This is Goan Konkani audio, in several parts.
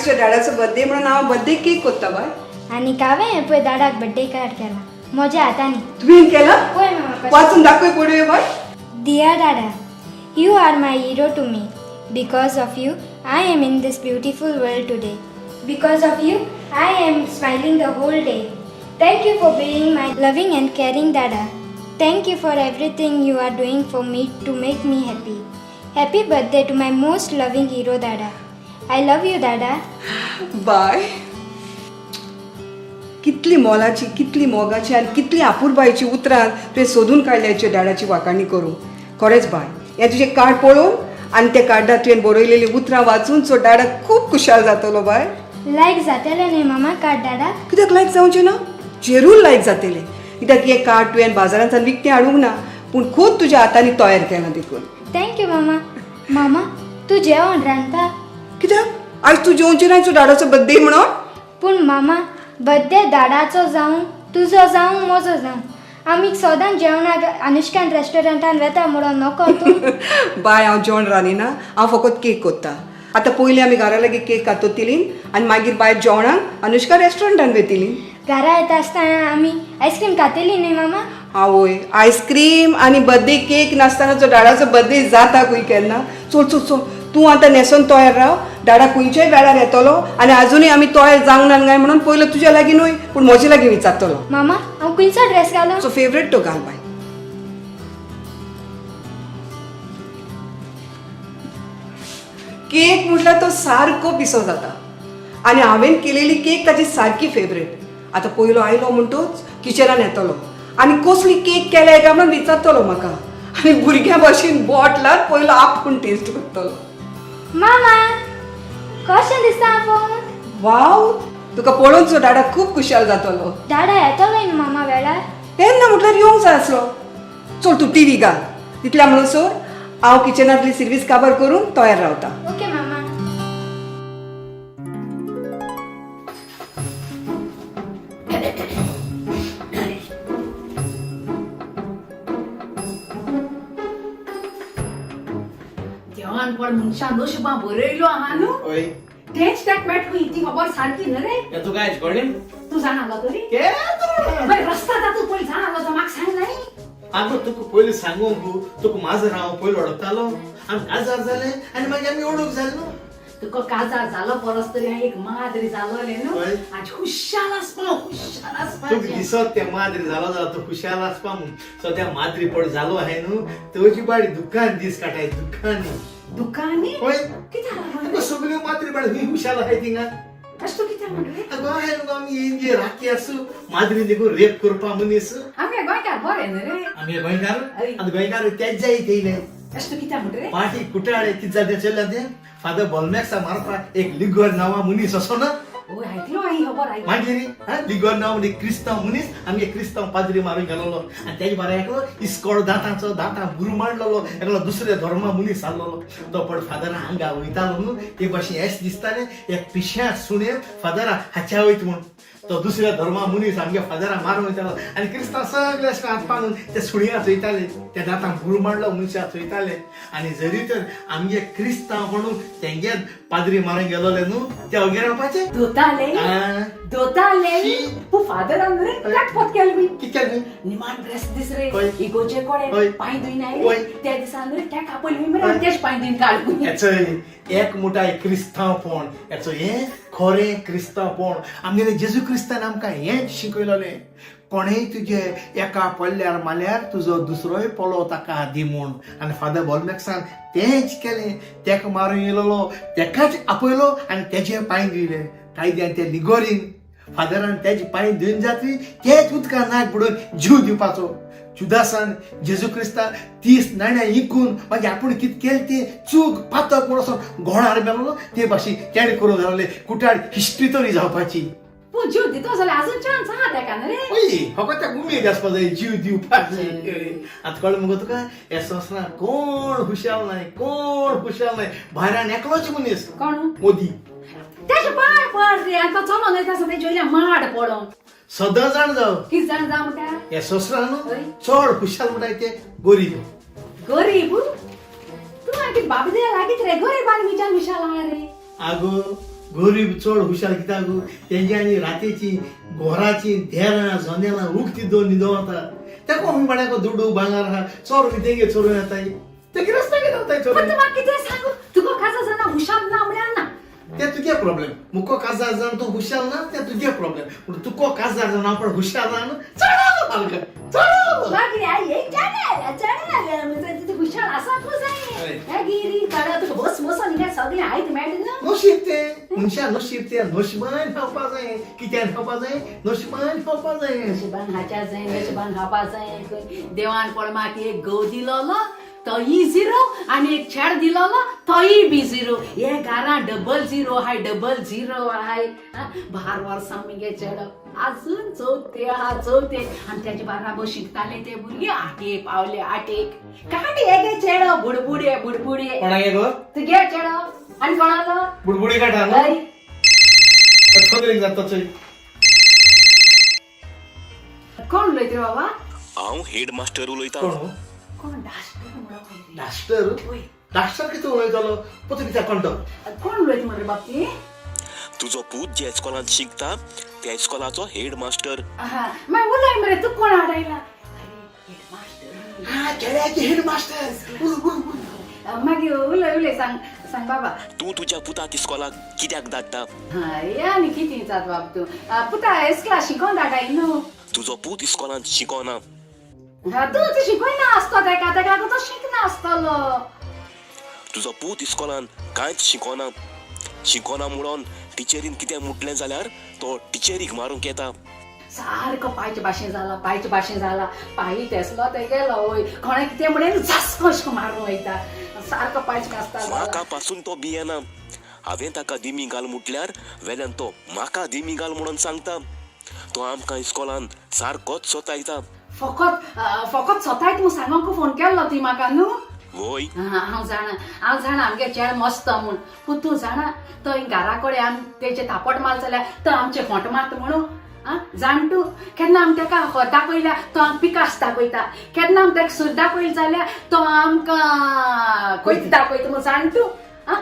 आयज तुज्या डॅडाचो बर्थडे म्हणून हांव बर्थडे केक कोत्ता बाय. आनी हांवें हें पळय दादाक बड्डे कार्ड केला म्हज्या हातांनी. तुवें केला? पळय मामा कशें. वाचून दाखय पळोवया बाय. Dear Dada, you are my hero to me. Because of you, I am in this beautiful world today. Because of you, I am smiling the whole day. Thank you for being my loving and caring Dada. Thank you for everything you are doing for me to make me happy. Happy birthday to my most loving hero Dada. I love you, Dada. बाय, कितली मोलाची, कितली मोगाची आनी कितली आपुरबायची उतरां तुवें सोदून काडल्याची डाडाची वाखाणी करूंक. खरेंच बाय, हें तुजें कार्ड पळोवन आनी त्या कार्डार तुवें बरयलेलीं उतरां वाचून सो डाडाक खूब खुशाल जातलो बाय. लायक जातेलें न्ही मामा कार्ड दादा? कित्याक लायक जावचें ना? जेरूल लायक जातलें, कित्याक हें कार्ड तुवें बाजारांतल्यान विकतें हाडूंक ना, पूण खूद तुज्या हातांनी तयार केलां देखून. Thank you मामा. मामा, तूं जेवण रांदता? कित्याक, आयज तूं जेवचें ना तुजो डाडाचो बड्डे म्हणून? पूण मामा, बड्डे दादाचो जावं, तुजो जावं, म्हजो जावं, आमी सदांच जेवणाक अनुष्कान रेस्टॉरंटान वेता म्हणून नको तूं? बाय, हांव जेवण रांदिना, हांव फकत केक कोत्ता. आतां पयलीं आमी घरा लागीं केक कातोतलीं आनी मागीर भायर जेवणाक अनुष्का रेस्टॉरंटान वेतली. घरा येता आसतना आमी आयस्क्रीम खातेली न्ही मामा? आवय, आयस्क्रीम आनी बर्थडे केक नासतना जो डाडाचो बर्थडे जाता खंय केन्ना? चल चल चल, तूं आतां न्हेसोन तयार राव. डाडा खंयच्याय वेळार येतलो आनी आजुनूय आमी तयार जावंक ना काय म्हणून पयलो तुज्या लागीं न्हय पूण म्हजे लागीं विचारतलो. मामा, हांव खंयचो ड्रेस घालूं? सो फेवरेट तो घाल बाय. केक म्हटल्यार तो सारको पिसो जाता आनी हांवें केलेली केक ताची सारकी फेवरेट. आतां पयलो आयलो म्हणटूच किचनान येतलो आनी कसली केक केल्या काय म्हणून विचारतलो म्हाका आनी भुरग्यां भशेन बोट लावन पयलो आपूण टेस्ट करतलो. मामा, कशें दिसता आपोवन? वाव, तुका पळोवन सो डाडा खूब खुशाल जातलो. दादा येतलो न्ही मामा वेळार? तेन्ना म्हटल्यार येवंक जाय आसलो. चल, तूं टिवी घाल, तितल्या म्हणसर हांव किचनांतली सिर्वीस काबार करून तयार रावता. ओके मामा. देवान पण मनशां नशिबां बरयलो आहा न्हू. हय. तेच ताक मेट खंय ती खबर सारकी न्हय रे. हे तुका आयज कळ्ळें? तूं जाणा आलो तरी? केन्ना? बाय, रस्ता तातूंत पयलीं जाणा आलो तो म्हाका सांग न्हय. आगो, तुका पयलीं सांगूंक तुका माजर हांव पयलीं वळखतालो. आमी काजार जालें आनी मागीर आमी ओळख जालें न्हू. तुका काजार जालो परस तरी हांव एक माद्री जालोलें न्हू. हय. आज खुशाल आसपा, खुशाल तुका आसपाचें. दिसत ते माद्री जालो जाल्यार तूं खुशाल आसपा म्हूण. सद्या माद्री पड जालो आहाय न्हू, तुजी बाडी दुख्खान दीस काटाय, दुख्खानी. दुकानी? हय. कित्याक लागून? आगो, सगल्यो माद्री बाडी खंय खुशाल आहाय थिंगा? अशें तूं कित्याक म्हणलें? आगो, आहाय न्हू आमी इंजे राखी आसूं माद्री देखून रेप करपा मनीस. आमगे गोंयकार बरें न्हय रे. आमी गोंयकार. हय. आतां गोंयकार तेच जाय तेयले. अशें तूं कित्याक म्हणटा रे? पाटी कुटाळे कितें जालें तें चल्ल्या तें फादर बोलमॅक्सा मारपा एक लिगोर नांवा मनीस असो ना. ओय, आयकलो हांवें खबर आयकली. मागीर हा लिगोर नांव म्हणजे क्रिस्तांव मनीस, आमगे क्रिस्तांव पाद्री मारून गेलोलो आनी तेजे बारा एकलो इस्कोळ दांतांचो दांतां गुरू मांडलेलो एकलो दुसऱ्या धर्मा मनीस आसलेलो. तो पड फादरा हांगा वयतालो न्हू, ते भाशेन येश दिसतालें एक पिश्या सुणें फादरा हाच्या वयत म्हूण. तो दुसऱ्या धर्मा मनीस आमगे फादरा मारून वयतालो आनी क्रिस्तांव सगळे अशें हात पांगून ते सुणयां चोयताले, त्या दांतां गुरू मांडलो मनशां चोयताले. आनी जरी तर आमगे क्रिस्तांव म्हणून तेंगे पाद्री मारून गेलोले न्हू, ते वगैरे रावपाचे. धोताले. आ. धोताले. शी. तूं फादरान रे काटपोत केलें बी. कितें केलें? निमाण ब्रेस दीस रे. हय. इगोजे कोडे हय. पांय धुयन आयले. हय. त्या दिसान रे त्या कापयली मरे आनी तेच पांय धुयन काडून. हेचो एक मुठाय क्रिस्तांवपण, हेचो हें खरें क्रिस्तांवपण. आमगेले जेजू क्रिस्तान आमकां हेंच शिकयलोलें, कोणेय तुजे एका पडल्यार मारल्यार तुजो दुसरोय पलो ताका दी म्हूण. आनी फादर बोलमॅक्सान तेंच केलें. तेका मारून येयलोलो तेकाच आपयलो आनी तेजे पांय धुयले कायद्यान. ते लिगोरीन फादरान तेजे पांय धुवन जातरी तेच उदकान नाक बुडोवन जीव दिवपाचो. जुदासान जेजू क्रिस्ता 30 नाण्यां इकून मागीर आपूण कितें केलें तें चूक पातक म्हूण असो गोळार मेलोलो. ते भाशेन तेणें करून जाले कुटाळ हिस्ट्री तरी जावपाची. पूण जीव दितो जाल्यार अजून चान्स आहा तेका न्हय रे. पळय, फकत ताका उमेद आसपा जाय जीव दिवपाची. आतां कळ्ळें मुगो तुका, हे संवसारांत कोण खुशाल नाय, कोण खुशाल नाय. भायल्यान एकलोच मनीस. कोण? मोदी. तेजे पांय पड रे आनी तो चलोन वयता आसतना तेजे वयल्यान माड पडोन. सदां जाण जाव. कितें जाण जावं म्हणटा? हे संवसारान हय. चड खुशाल म्हणटाय ते गरीब. गरीब? तूं आनी कितें बाबदेर लागीत रे, गरीब आनी विचार विशाल आहा रे. आगो, गरीब चड हुशार कित्याक तेंच्यांनी रातीची घोराची देरां जनेलां उक्ती दोन न्हिदो वता. तेका खंय बाड्याको दुडू भांगर आहा, चोर बी तेंगे चोरून येताय, ते गिरेस्तांगे रावताय पण चोरून. तुका कितें सांगू, तुका काजार जाणा हुशार ना म्हळ्यार ना. ते तुगे प्रॉब्लेम. मुको काजार जावन तूं हुशार ना ते तुगे प्रॉब्लेम, पूण तुको काजार जावन हांव पण हुशार जावन चड मालक चड. मागीर आई एक चेडे चेडे म्हणजे तूं हुशार आसा तूं जाय. हय. मागीर काडा तुका बस बसोन हिंगा सगळें आयत मेळटा न्हू. नशीब तें मनशां, नशीब तें. नशिबान खावपा जाय. कित्यान खावपा जाय? नशिबान खावपा जाय. नशिबान हाच्या जाय, नशिबान खावपा जाय. देवान पण म्हाका एक घोव दिलोलो तोय झिरो आनी एक चेड दिलोलो तोय बी झिरो. हे घरां डबल झिरो हाय, डबल झिरो हाय. 12 वर्सां मुगे चेडो आजून चवथे आहा, चवथे. आनी तेजे बाराबर शिकताले ते भुरगे आठेक पावले, आठेक. काट हे गे चेडो बुडबुडे बुडबुडे. कोणागे गो? तुगे चेडो आनी कोणालो? बुडबुडी काटा न्हू. हय. खबरेक जाता चोय. कोण उलयता रे बाबा? हांव हेड मास्टर उलयतां. कोण हो? कोण डास्टर म्हणून खंय रे? डास्टर? वय. डास्टर कितें उलयतालो पोतू कित्याक कोण तो? कोण उलयता म्हण रे बाब ती? तुजो पूत ज्या इस्कॉलांत शिकता त्या इस्कॉलाचो हेड मास्टर. आहा, मागीर उलय मरे, तूं कोण हाडायला? हेडमास्टर. हा, केळ्याचे हेड मास्टर. उल उल उल. मागीर उलय उलय, सांग सांग बाबा. तूं तुज्या पुताक इस्कॉलाक कित्याक धाडटा? हा, हे आनी कितें जात बाब तूं? पुता इस्कला शिकोन धाडाय न्हू. तुजो पूत इस्कॉलांत शिकोना. हा, तूं तूं शिकयना आसतो तेका, तेका लागून तो शिकना आसतलो. तुजो पूत इस्कॉलान कांयच शिकोना. शिकोना म्हणून टिचरीन कितें म्हटलें जाल्यार तो टिचरीक मारूंक येता. सारको पायचे भाशेन जाला, पायचे भाशेन जाला. पायी तेसलो ते गेलो वय, कोणें कितें म्हणें झस्को अशें मारून वयता, सारको पायचे कास्ता. म्हाका पासून तो भियेना. हांवें ताका दिमी घाल म्हटल्यार वेल्यान तो म्हाका दिमी घाल म्हणून सांगता. तो आमकां इस्कॉलान सारकोच सोतायता. फकत फकत सोतायत म्हूण सांगोंक फोन केल्लो ती म्हाका न्हू? वय. हांव जाणा, हांव जाणा आमगे चेड मस्त म्हूण. पूण तूं जाणा, तो घरा कडेन आम तेजे थापट मार जाल्यार तो आमचे खोंट मारता म्हणून. आं, जाण तूं, केन्ना आमी तेका होत दाखयल्या तो आमकां पिकास दाखयता, केन्ना आमी तेका सूर दाखयली जाल्यार तो आमकां कोयत दाखयता म्हूण. जाण तूं, आं,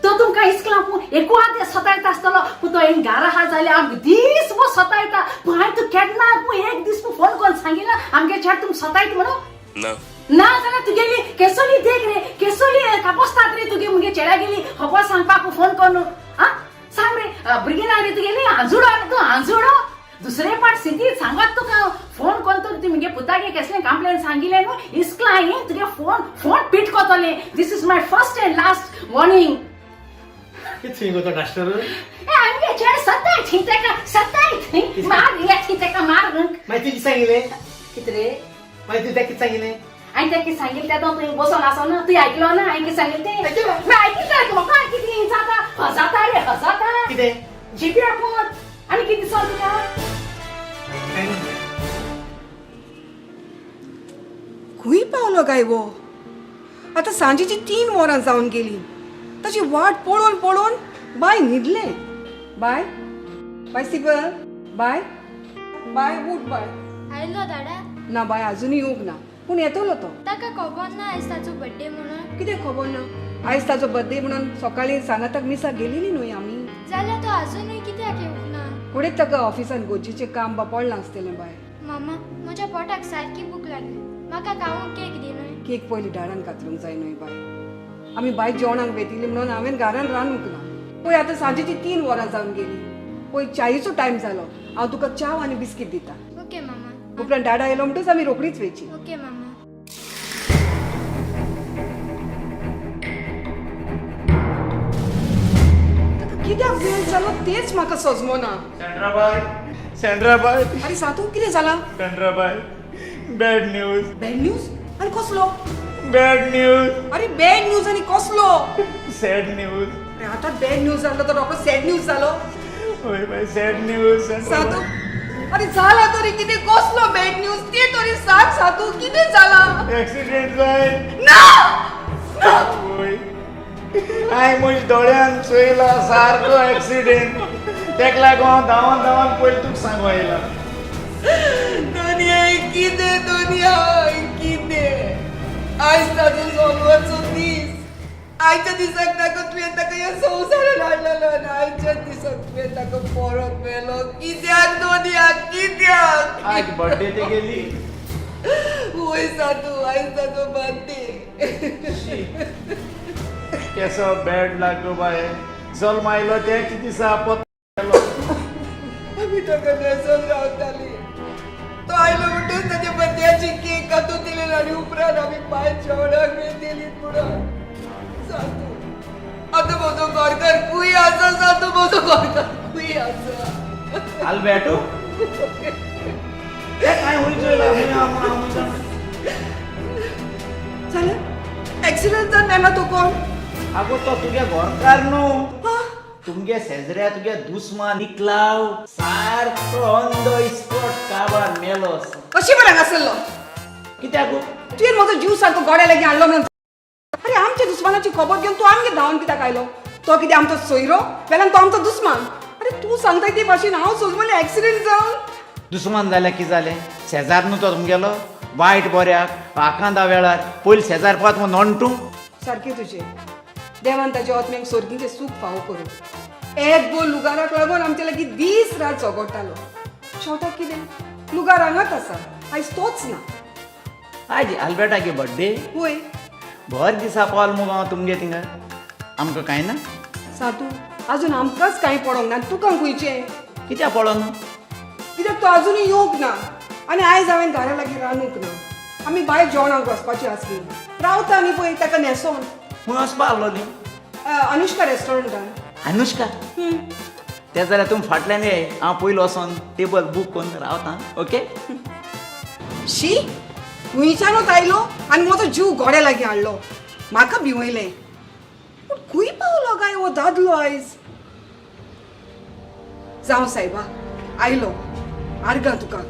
तो तुमकां इस्कला पूण एकू आदें सतायता आसतलो, पूण तो हिंग घरा आहा जाल्यार आमकां दीस भर सतायता. पूण हांवें तूं केन्ना पूण एक दीस पूण फोन करून सांगिना आमगे चेड तुमकां सतायता म्हणून? ना. ना जाल्यार तुगेली केसोली देख रे, केसोली कापोस्तात रे तुगे मुगे चेड्या गेली खबर सांगपाक फोन करून. आं, सांग रे, भुरगीं ना रे तुगेली? हांजुडो रे तूं, हांजुडो. दुसरे पाट सिधी सांगत तुका फोन करून तूं ती मुगे पुतागे केसलें कंप्लेन सांगिलें न्हू इस्कला हांवें तुगे फोन फोन पीट कोतलें. This is my first and last warning. कितें गो तो डास्टर? ए आमगे चेड सताय थी तेका, सताय थी, मार या थी तेका मार. मागीर तुजी सांगिलें? कितें रे? मागीर तुवें तेका कितें सांगिलें? हांवें तेका कितें सांगिलें तेदो तुवें बसोन आसो ना, तुवें आयकलो ना हांवें कितें सांगिलें तें? आयकलां. मागीर आयकिल्लें म्हाका कितें जाता, हजाता रे हजाता. कितें? जिबी आपूत आनी कितें दिसो तुका? खंय पावलो काय वो? आतां सांजेची 3 वरां जावन गेली. ताची वाट पळोवन पळोवन बाय न्हिदलें. बाय बाय सिबल, बाय बाय उठ बाय. आयलो दाडा? ना बाय, अजुनूय येवंक ना, पूण येतलो तो. ताका खबर ना आयज ताचो बड्डे म्हणून? कितें खबर ना आयज ताजो बड्डे म्हणून? सकाळीं सांगाताक मिसाक गेलेली न्हय आमी. जाल्यार तो आजुनूय कित्याक येवंक ना? फुडें ताका ऑफिसान गरजेचें काम बा पडलां आसतलें बाय. मामा, म्हज्या पोटाक सारकी भूक लागली, म्हाका खावंक केक दी न्हय. केक पयलीं दारान कातरूंक जाय न्हय बाय. आमी बाय जेवणाक वेतिली म्हणून हांवें घरान रांदूंक ना. पळय आतां सांजेची 3 वरां जावन गेली. पळय च्यायेचो टायम जालो. हांव तुका च्याव आनी बिस्कीट दिता. ओके मामा. उपरांत डाडा आयलो म्हणटच आमी रोखडीच वयची. ओके मामा. ताका कित्याक वेळ जालो तेच म्हाका सजमना. सेंड्राबाय, सेंड्राबाय. आरे सातू, कितें जालां? सेंड्राबाय, बॅड न्यूज. बॅड न्यूज आनी कसलो? Bad news. अरे बॅड न्यूज आनी कसलो? Sad news. अरे आतां बॅड न्यूज जालो तर रोकडो सॅड न्यूज जालो. होय बाय, सॅड न्यूज. सातू, अरे जाला तरी कितें? कसलो बॅड न्यूज ते तरी सांग सातू, कितें जालां? एक्सिडेंट जाय. ना. होय, हांवें म्हज्या दोळ्यान चोयला सारको एक्सिडेंट. तेका लागून हांव धांवन धांवन पयलीं तुका सांगू आयला. दुनिया कितें, दुनिया कितें? आयज ताजो जल्माचो दीस. आयच्या दिसाक ताका तुवें ताका ह्या संवसारान हाडलेलो आनी आयच्या दिसाक तुवें ताका परत व्हेलो. कित्याक दोनया, कित्याक? आज बर्थडे ते गेली. वय साधू, आयज ताजो बर्थडे. केसो बॅड लागलो बाय, जल्म आयलो त्याच दिसा पत गेलो. आमी ताका न्हेसोन रावताली. तो आयलो म्हणटूच ताच्या बर्थड्याची केक कातून दिलेली आनी उपरांत आमी भायर जेवणाक बी दिली म्हणून. साधू, आतां म्हजो घरकार खूंय आसा? साधू, म्हजो घरकार खूंय आसा? आल्बेटो ते काय हुंय चोयला, हुंय हांव हुंय जाणा. जालें, एक्सिडंट जावन मेला तो कोण? आगो, तो तुगे घरकार न्हू. हा? तुमगे शेजऱ्या तुगे दुस्मान निकलाव सारको ऑन the spot काबार मेलो. कशी बरें हांगासरलो. कित्याक गो? तुवें म्हजो जीव सारको गोड्या लागीं हाडलो म्हणून. अरे, आमच्या दुस्मानाची खबर घेवन तूं आमगे धांवन कित्याक आयलो? तो कितें आमचो सोयरो? वेल्यान तो आमचो दुस्मान. अरे, तूं सांगताय ते भाशेन हांव सोजमले एक्सिडंट जावन. दुस्मान जाल्यार कितें जालें? शेजार न्हू तो तुमगेलो. वायट बऱ्याक आकांदा वेळार पयलीं शेजार पावत म्हूण नोंटू. सारकें तुजें. देवान ताच्या आत्म्याक सोर्गीचें सूख फावो करूं. एक गो लुगाराक लागून आमचे लागीं दीस रात झगडटालो. शेवटाक कितें, लुगार हांगाच आसा, आयज तोच ना. आयज आल्बेटागे बड्डे. वय. भर दिसा पावल मुगो हांव तुमगे थिंगा, आमकां कांय ना. सातू, अजून आमकांच कांय पडोंक ना, तुका खंयचें? कित्याक पडो न्हू? कित्याक तो अजुनूय येवंक ना आनी आयज हांवें घरा लागीं रांदूंक ना. आमी भायर जेवणाक वचपाची आसली. रावता न्ही पळय ताका न्हेसोन. खंय वचपा आहलो न्ही? अनुष्का रेस्टॉरंटान. अनुष्का? ते जाल्यार तुमी फाटल्यान ये, हांव पयलो वचोन टेबल बूक करून रावता. ओके. शी, खुंयच्यानूच आयलो आनी म्हजो जीव गोड्या लागीं हाडलो. म्हाका भिवयलें. पूण खंय पावलो काय हो दादलो आयज? जावं सायबा, आयलो. आर्गां तुका.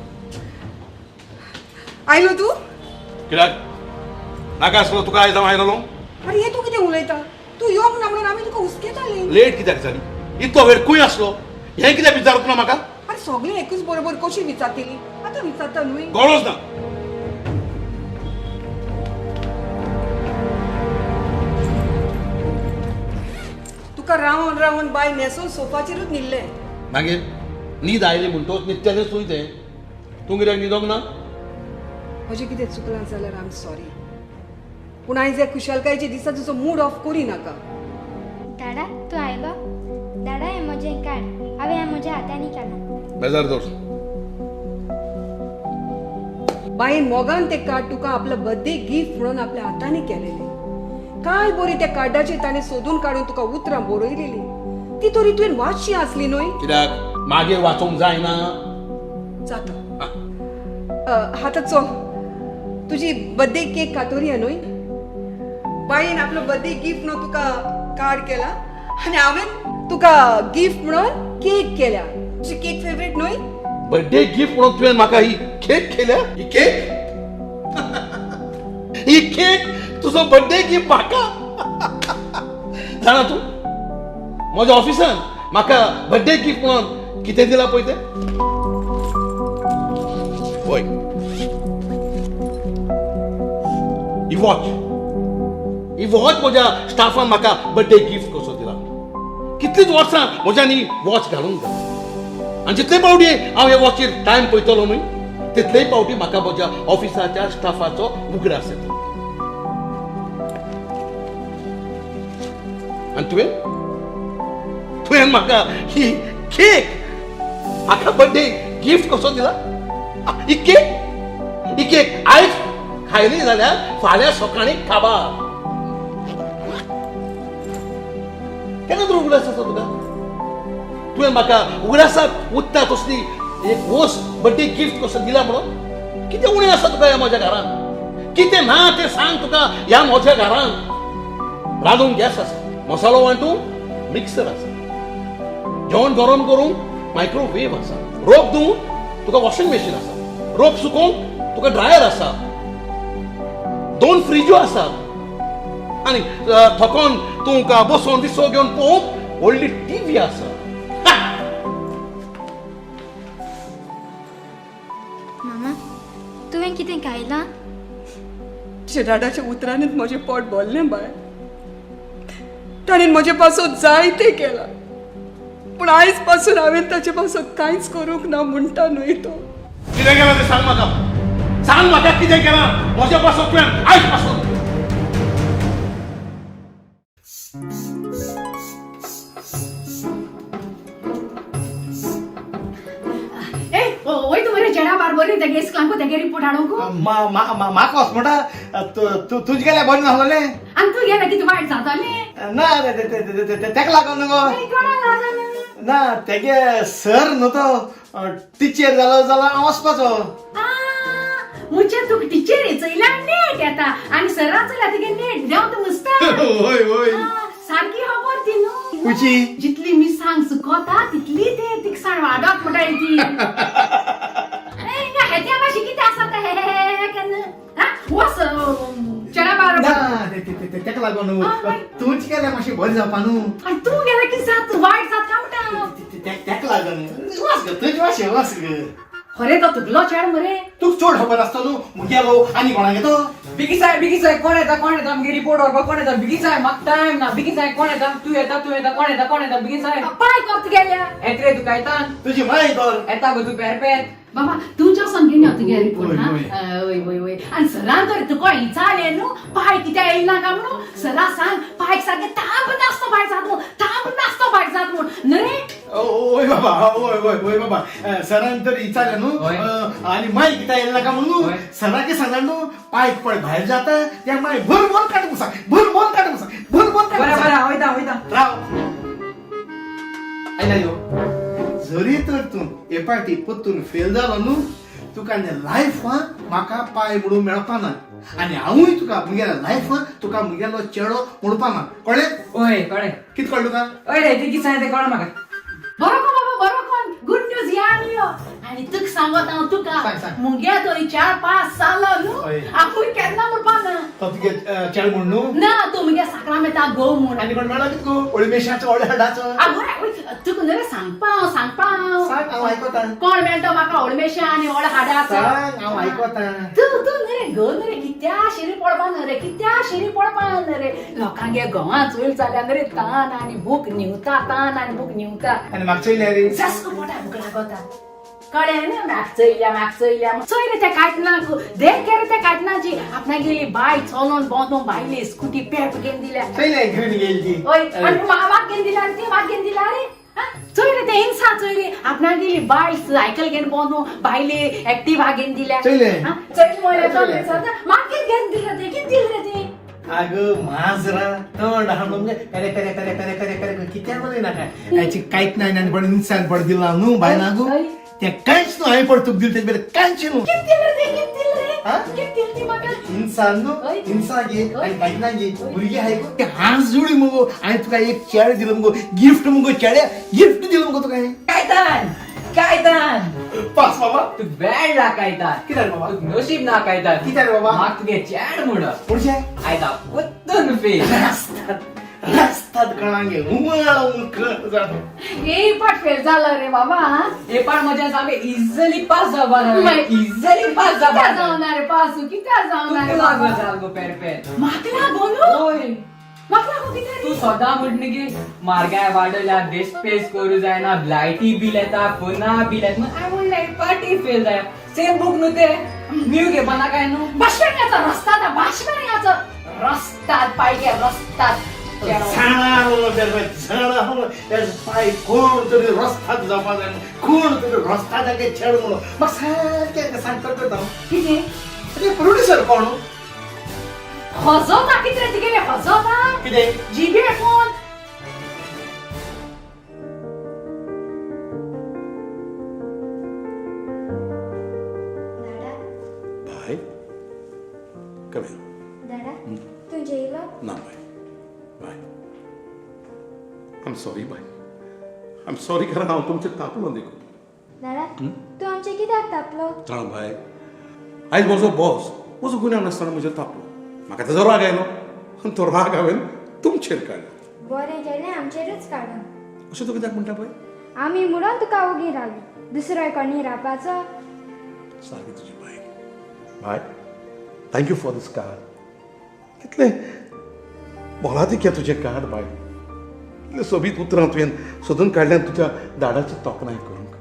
आयलो तूं? कित्याक नाका आसलो तुका आयज हांव आयलोलो? आरे, हें तूं कितें उलयता? तूं येवंक ना म्हणून आमी तुका हुस्केतालीं. लेट कित्याक जाली? इतलो वेळ खंय आसलो हें कित्याक विचारूंक ना म्हाका? आरे, सगळें एकूच बरोबर कशी विचारतली? आतां विचारता न्हय. गरज ना. तुका रावन रावन बाय न्हेसून सोफाचेरूच न्हिल्लें. मागीर न्हीद आयली म्हणटोच न्हिदचेलेंच न्हय तें. तूं कित्याक न्हिदोंक ना? म्हजें कितें चुकलां जाल्यार I am sorry. पूण आयज ह्या खुशालकायेच्या दिसा तुजो मूड ऑफ करी नाका. दादा, तूं आयलो? दादा, हें म्हजें कार्ड हांवें हें म्हज्या हातांनी काडलां. बेजार दवर. बाईन मोगान तें कार्ड तुका आपलो बर्थडे गिफ्ट म्हणून आपल्या हातांनी केलेलें. काय बरी त्या कार्डाचेर ताणें सोदून काडून तुका उतरां बरयलेलीं. ती तरी तुवें वाचची आसली न्हय. कित्याक मागीर वाचोंक जायना? जाता. आतां चल, तुजी बर्थडे केक कातोरया न्हय. बाईन आपलो बर्थडे गिफ्ट म्हणून तुका कार्ड केला आनी हांवें तुका गिफ्ट म्हणून केक केल्या. तुजी केक फेवरेट न्हय. बर्थडे गिफ्ट म्हणून तुवें म्हाका ही केक केल्या? ही केक, ही केक तुजो बर्थडे गिफ्ट म्हाका? जाणा तूं, म्हज्या ऑफिसान म्हाका बर्थडे गिफ्ट म्हणून कितें दिलां पळय तें. पळय, ही वॉच, ही वॉच म्हज्या स्टाफान म्हाका बर्थडे गिफ्ट कसो दिला. कितलींच वर्सां म्हज्यान ही वॉच घालूंक जाय आनी जितले पावटी हांव हे वॉचीर टायम पळयतलो न्हय, तितलेय पावटी म्हाका म्हज्या ऑफिसाच्या स्टाफाचो उगडास येता. आनी तुवें म्हाका ही केक म्हाका बर्थडे गिफ्ट कसो दिला? ही केक, ही केक आयज खायली जाल्यार फाल्यां सकाळीं काबार. केन्ना तर उगडास आसा तुका? तुवें म्हाका उगडासाक उत्ता तसली एक वस्त बर्थडे गिफ्ट कसो दिला म्हणून? कितें उणें आसा तुका ह्या म्हज्या घरांत? कितें ना तें सांग तुका ह्या म्हज्या घरांत? रांदूंक गॅस आसा, मसालो वांटूंक मिक्सर आसा, जेवण गरम करूंक मायक्रोवेव आसा, रोप धुवूंक तुका वॉशिंग मशीन आसा, रोप सुकोवंक तुका ड्रायर आसा, दोन फ्रिजो आसात आनी थकोन तुमकां बसोन विसव घेवन पळोवंक व्हडली टिवी आसा. हा! मामा, तुवें कितें खायलां? तुज्या डाडाच्या उतरांनीच म्हजें पोट भरलें बाय. ताणें म्हजे पासत जायतें केलां, पूण आयज पासून हांवें ताचे पासत कांयच करूंक ना म्हणटा न्हय तो. कितें केलां तें सांग म्हाका, सांग म्हाका कितें केलां म्हजे पासून तुवें आयज पासून. ए वय तूं मरे चेड्या बारबरी तेगे इस्कलांकू तेगे रिपोर्ट हाडूंक. म्हाका वच म्हणटा तुजें गेल्यार बरें नासलें. आनी तूं गेल्यार कितें वायट जातालें? ना, तेका लागून न्हू गो. कोणाक लागून? ना, तेगे सर न्हू तो टिचर जालो जाल्यार हांव वचपाचो. मुचे तुका टिचरी चोयल्यार नेट येता आनी सरां चोयल्यार तुगे नेट देंवता मुसता. हय हय, सारकी खबर ती न्हू. खुची? जितली मिरसांग सुकोता तितली ते तिखसाण वाडप म्हणटाय ती. हेत्या मातशी कितें आसा तें हे केन्ना वच चेड्या ना, बारोबर. तेका लागून न्हू, तूंच गेल्यार मातशें बरें जावपा न्हू. आनी तूं गेल्यार कितें जाता, वायट जाता काय म्हणटा? तेका लागून वच गो, तुज वच वच गो. खरें तो तुगलो चेड मरे. तुका चड खबर आसता न्हू मुगेलो आनी कोणागे तो. बेगी साय, बेगी साय, कोण येता कोण येता, आमगे रिपोर्ट व्हरपाक कोण येता? बेगी साय, म्हाका टायम ना. बेगी साय, कोण येता? तूं येता, तूं येता, कोण येता कोण येता, बेगी साय. पाय कोत गेल्या. येत रे तुका येता. तुजी माय तर येता गो तूं पेरपेत. बाबा तुमच्या संग घेवन यो तुगे रिपोर्ट. हा, वय वय वय. आनी सरान तर तुका विचारलें न्हू पाय कित्याक येयला ना काय म्हणून, सरा सांग पायक सारकें ताप नासतो भायर जात म्हूण, ताप नासतो भायर जात म्हूण न्हय रे? ओय बाबा, ओय ओय ओय बाबा, सरान तर विचारलें न्हू आनी माय कित्याक येयला नाका म्हणून हय. सराके सांगला न्हू पायक पळय भायर जाता त्या माय भर भर काडूंक सांग, भर भर काडूंक सांग, भर भर बरें काडूंक बरें, सांग. हांव वयता वयता. राव, आयला यो. जरी तर तूं हे पाटी परतून फेल जालो न्हू, तुका लायफान म्हाका पाय म्हणून मेळपा ना आनी हांवूय तुका मुगेल्या लायफान तुका मुगेलो चेडो म्हणपा ना. कळ्ळें? ओय कळ्ळें. कितें कळ्ळें तुका? ओय रे, ती कितें सांगता तें कळना म्हाका. बरो कोण बाबा, बरो कोण, गुड न्यूज या आनी यो. आनी तुका सांगत हांव तुका, सांग, सांग. मुगे तो 4-5 जालो न्हू, हय. आपूण केन्ना म्हणपा ना. तो तुगे चेडो म्हण न्हू? ना, तूं मुगे साकरामेता घोव म्हूण. आनी कोण मेळ्ळो कितें गो ओळमेशाचो ओळहाडाचो? आगो तुका न्हय रे सांगपा हांव, सांगपा हांव. सांग, हांव आयकता. कोण मेळटा म्हाका ओळमेशा आनी ओळ हाडाचो? सांग, हांव आयकता. तूं तूं न्हय रे घो न्हय रे, कित्या शिरी पडपा न्हय रे, कित्या शिरी पडपा न्हय रे. लोकांगे घोवां चोयल जाल्यार न्हय रे तान आनी भूक न्हिवता, तान आनी भूक न्हिवता. आनी म्हाका चोयल्या रे. जास्त पोटा भूक लागता. कळ्ळें न्हय? म्हाका चोयल्या, म्हाका चोयल्या. चोय रे त्या कायटनाक, देख रे त्या कायटनाची आपणागेली बाय चलोन भोंवतोन बायले स्कुटी पेप घेवन दिल्या. चोयल्या ग्रीन गेली ती. हय, आनी म्हाका घेवन दिल्या रे ती, म्हाका घेवन दिल्या रे. चोय रे ते इन्सा चोय रे, आपणागेली बाय सायकल घेवन भोंवतोन बायले एक्टिवा घेवन दिल्या. चोयलें? चोयलें म्हणल्यार चोयलें म्हाका कितें घेवन दिल्या ते, कितें दिलें रे ते? अगं माजरा तोंड आहा म्हणजे पेरे पेरे पेरे पेरे पेरे पेरे कित्याक उलयनाका. हाची कांयच ना आनी पण इन्सान पड दिला न्हू बायलां गो, हय. तें कांयच न्हू. हांवें पड तुका दिलें तेजे बरें कांयच न्हू. कितें दिलें रे ते, कितें दिलें रे? हा? कितें दिलें ती म्हाका? इन्सान न्हू, हय. इन्सान घे हय. आनी कांयच ना घे. भुरगीं आहाय गो ते हात जोडी मुगो हांवें तुका एक चेडो दिलो मुगो, गिफ्ट मुगो, चेड्या गिफ्ट दिलो मुगो तुका हांवें. कायतान, कायतान, पास बाबा. तूं बॅड ना कायतान. कित्याक बाबा? तुका नशीब ना कायतान. कित्याक बाबा? म्हाका तुगे चेड म्हूण पुढचे आयता पुत्तून फेल. रस्त्यात रस्त्यात कणांगे उमळ जातो. हे पाट फेल जालो रे बाबा. हे पाट म्हज्या सामकें इझिली पास जावपा माय- इझिली पास कित्याक जावपा. जावना रे पास, कित्याक जावना रे तुका लागो बाबा? जाल गो पेरपेत. म्हाका लागो न्हू? ओय म्हाका लागो कित्याक तूं रे? सदां म्हणटा की मार्गाय वाडयल्या, देश पेस करूं जायना, लायटी बील येता, फोना बील येता. हांवें म्हणलें पार्टी फेल जाय, सेम बूक न्हू ते, न्यू घेवपा ना काय न्हू. बाशमेंगाचो रस्ता ना, बाशमेंगाचो रस्तात पाहिजे रस्तात. झाडां पाय कोण तरी रस्त्यात जावपा जाय, कोण तरी रस्त्याचे छेड म्हणून म्हाका सारकें सांगता करता. कितें? ते प्रोड्युसर कोण? हजोता कितें रे तिगेलें हजोता? कितें? जिबे phone. Dada. Bye, cum here. दादा, तूं जेयलो? ना बाय, बाय, आम सॉरी बाय, आम सॉरी, कारण हांव तुमचेर तापलो देखून. दादा, तूं आमचेर कित्याक तापलो? जाणा बाय, आयज म्हजो बॉस म्हजो गुन्यांव नासतना म्हजेर तापलो. म्हाका ताजो राग आयलो आनी तो राग हांवें तुमचेर काडलो. बरें केलें आमचेरूच काडून. अशें तूं कित्याक म्हणटा बाय? आमी म्हणून तुका ओगी रावली, दुसरो कोणी रावपाचो? सारकी तुजी बाय. बाय, thank you for this card. कितलें मोलादीक हें तुजें कार्ड बाय. इतली सोबीत उतरां तुवें सोदून काडल्यान तुज्या दाडाची तोखणाय करूंक.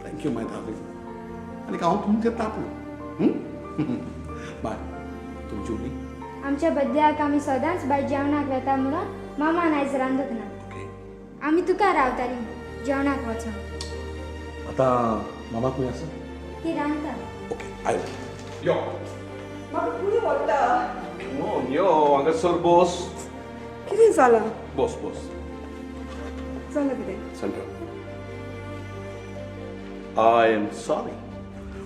Thank you my darling. आनी हांव तुमचेर तापलो. बाय, तुमची उली. आमच्या बड्डेक आमी सदांच भायर जेवणाक वेता म्हणून मामान आयज रांदूंक ना. ओके. आमी तुका रावतालीं जेवणाक वचोन. आतां मामा खंय आसा? ती रांदता. ओके, आयलो. यो. म्हाका खंय व्हरता? यो हांगासर बस. कितें जालां? बस बस. जालां कितें? Sandra, I am sorry,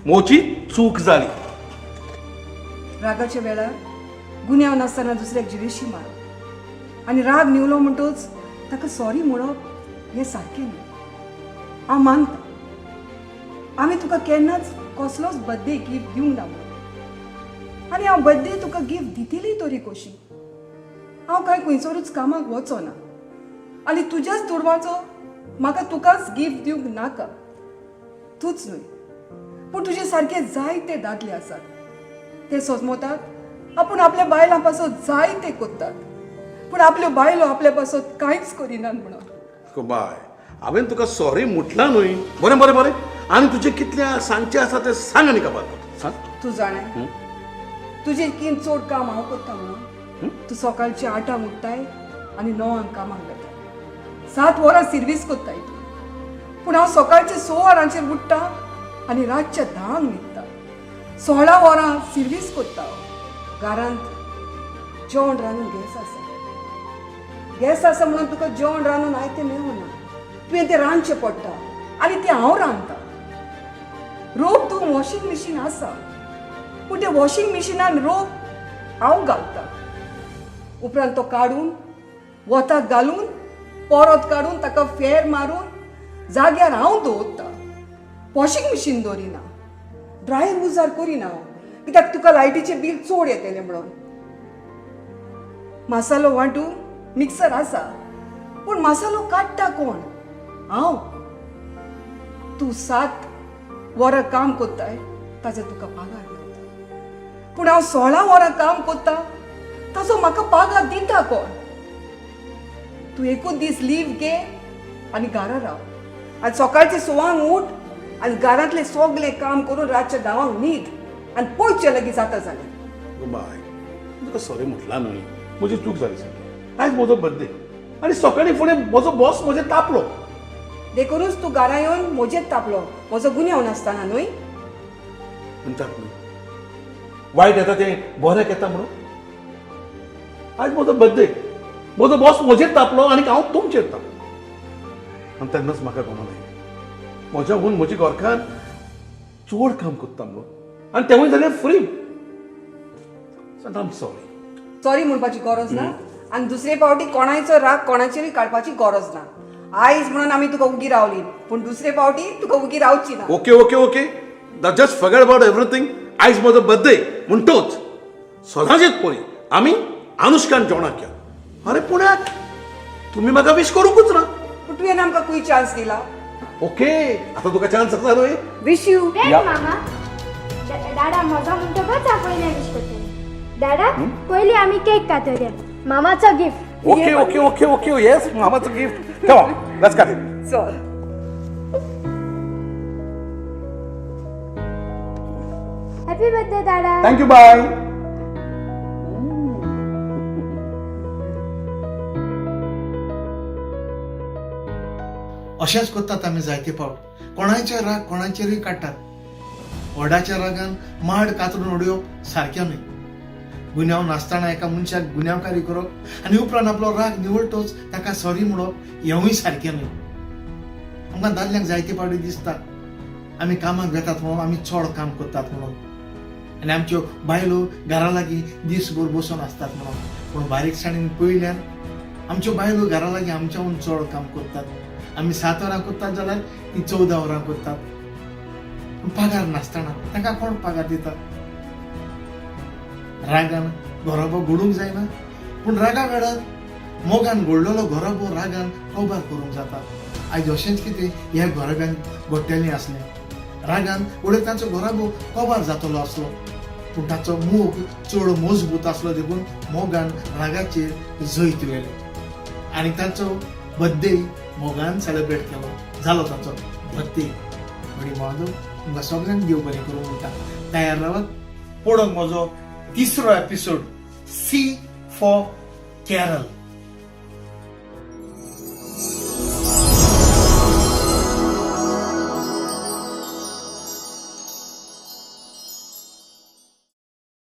म्हजी चूक जाली. रागाच्या वेळार गुन्यांव नासतना दुसऱ्याक जिवेशी मारप आनी राग न्हिवलो म्हणटूच ताका सॉरी म्हणप हें सारकें न्हय. हांव मानता आमी तुका केन्नाच कसलोच बड्डे गिफ्ट दिवंक ना म्हणून, आनी हांव बड्डे तुका गिफ्ट दितली तरी कशी? हांव कांय खंयसरूच कामाक वचना आनी तुज्याच दुडवाचो म्हाका तुकाच गिफ्ट दिवंक नाका. तूंच न्हय पूण तुजे सारके जायते दादले आसात, ते सोजमतात आपूण आपल्या बायलां पासत जायते कोत्तात, पूण आपल्यो बायलो आपल्या पासत कांयच करिनात म्हणून. बाय, हांवें तुका सॉरी म्हटलां न्हय. बरें बरें बरें, आनी तुजें कितलें सांगचें आसा तें सांग आनी काबार कर. सांग. तूं जाणा तुजें किन चड काम हांव करता म्हणून. तूं सकाळचें 8 उठताय आनी 9 कामाक वता, 7 वरां सिर्वीस करताय तूं. पूण हांव सकाळचें 6 वरांचेर उठ्ठा आनी रातच्या 10 न्हिदता. 16 वरां सिर्वीस करता. घरांत जेवण रांदून गॅस आसा, गॅस आसा म्हणून तुका जेवण रांदून आयतें मेळना, तुवें तें रांदचें पडटा आनी तें हांव रांदता. रोप तूं वॉशींग मशीन आसा, पूण तें वॉशींग मशिनान रोप हांव घालता. उपरांत तो काडून वताक घालून परत काडून ताका फेर मारून जाग्यार हांव दवरता. वॉशींग मशीन दवरिना, ड्रायर उजार करिना हांव, कित्याक तुका लायटीचें बील चड येतलें म्हणून. मसालो वांटूंक मिक्सर आसा, पूण मसालो काडटा कोण? हांव. तूं 7 वरां काम करताय ताजो तुका पगार मेळटा, पूण हांव 16 वरां काम करता ताजो म्हाका पगार दिता कोण? तूं एकूच दीस लीव घे आनी घरा राव आनी सकाळचे 6 उठ आनी घरांतलें सगलें काम करून रातच्या 10 न्हीद आनी पयचे लागीं जाता जाल्यार. बाय, तुका सॉरी म्हटलां न्हय, म्हजी चूक जाली सगळी. आयज म्हजो बड्डे आनी सकाळीं फुडें म्हजो बॉस म्हजेर तापलो. देखूनच तूं घरा येवन म्हजेर तापलो, म्हजो गुन्यांव नासतना न्हय. म्हणटात न्हय, वायट येता तें बऱ्याक येता म्हणून. आयज म्हजो बड्डे, म्हजो बॉस म्हजेर तापलो आनी हांव तुमचेर तापलो. आनी तेन्नाच म्हाका गमन आयलें म्हज्या हून म्हजी घरकान्न चड काम करता म्हणून, आनी तेवूय जालें फ्री. आम सॉरी. सॉरी म्हणपाची गरज ना आनी दुसरे फावटी कोणायचो राग कोणाचेरूय काडपाची गरज ना. आयज म्हणून आमी तुका उगी रावली, पूण दुसरे फावटी तुका उगी रावची ना. Okay okay okay, just forget about everything. आयज म्हजो बड्डे म्हणटोच सदांचेच पळय आमी अनुष्कान जेवणाक या. अरे पुण्याक तुमी म्हाका विश करूंकूच ना. पूण तुवें आमकां खंय चान्स दिला? ओके, आतां तुका चान्स आसा न्हय. Wish you. वेट मामा, दादा म्हजो म्हणटकच हांव पयलें विश करतलें. दादा, पयलीं आमी केक कातरया, मामाचो gift. Okay okay okay okay, yes, मामाचो gift. Come on, let's cut it. चल. Happy birthday Dada. Thank you, bye. अशेंच करतात आमी जायते फावट, कोणायचे राग कोणाचेरूय काडटात. व्हडाच्या रागान माड कातरून उडोवप सारकें न्हय. गुन्यांव नासतना एका मनशाक गुन्यांवकारी करप आनी उपरांत आपलो राग निवळटोच ताका सॉरी म्हणप हेंवूय सारकें न्हय. आमकां दादल्यांक जायते फावटी दिसता आमी कामाक वेतात म्हणून आमी चड काम करतात म्हणून, आनी आमच्यो बायलो घरा लागीं दीसभर बसून आसतात म्हणून. पूण बारीकसाणेन पळयल्यार आमच्यो बायलो घरा लागीं आमच्याहून चड काम करतात. आमी 7 वरां करतात जाल्यार ती 14 वरां करतात. पूण पगार नासतना तांकां कोण पगार दिता? रागान घरोबो घडूंक जायना, पूण रागा वेळार मोगान घडलेलो घरोबो रागान कबार करूंक जाता. आयज अशेंच कितें ह्या घरोब्यांत घडटलें आसलें. रागान वडील तांचो घरोबो कबार जातलो आसलो, पूण ताचो मोग चड मजबूत आसलो देखून मोगान रागाचेर जैत व्हेलें. आनी तांचो बर्थडे मोगान सेलेब्रेट केलो. जालो तांचो बर्थडे. म्हणी माधव तुमकां सगल्यांक देव बरें करूं म्हणटा. तयार रावात पळोवंक म्हजो तिसरो एपिसोड, सी फॉर कॅरल.